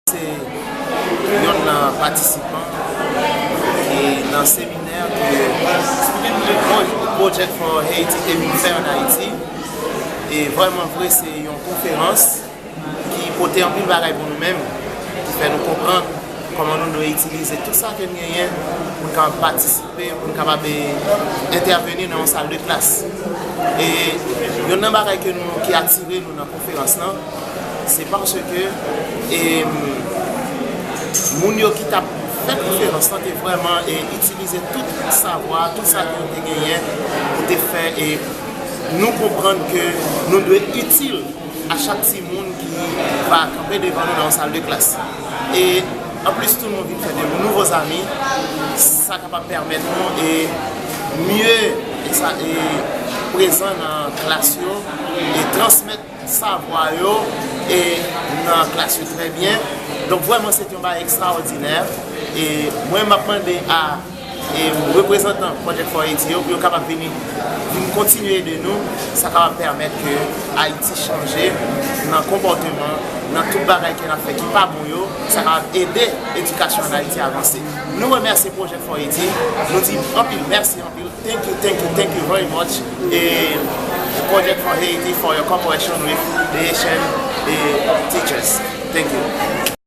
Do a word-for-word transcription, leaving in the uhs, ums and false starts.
Se yonn nan patisipan ki nan seminè ke Project for Haiti te vin fè ann Ayiti. E vrèman vre, se yon konferans ki pote anpil bagay pou nou menm, ki fè nou konprann kòman nou dwe itilize tout sa ke n genyen pou n kapab patisipe, pou n kapab, e, entèveni nan yon sal de klas. E yonn nan bagay ke nou, ki atire nou nan konferans lan, se paske, e, moun yo ki t ap fè konferans lan te vrèman, e, itilize tout savwa, tout sa ke yo te genyen pou te fè, e, nou konprann ke nou dwe itil a chak timoun ki va kanpe devan nou nan yon sal de klas. E anplis tou, nou vin fè de nouvo zanmi, sa kapab pèmèt nou e mye e sa, e prezan nan klas yo e transmèt savwa yo e nan klas yo trè byen. Donk, vrèman, se te yon bagay ekstraòdinè. E mwen, m ap mande a e reprezantan Project for Haiti yo pou yo kapab vini, vin kontinye ede nou, sa kapab pèmèt ke Ayiti chanje nan konpòteman, nan tout bagay ke n ap fè ki pa bon yo, sa kapab ede edikasyon ann Ayiti avanse. Nou remèsye Project for Haiti, nou di anpil mèsi, anpil thank you, thank you, thank you very much, e Project for Haiti for your cooperation with the Haitian, e, teachers. Thank you.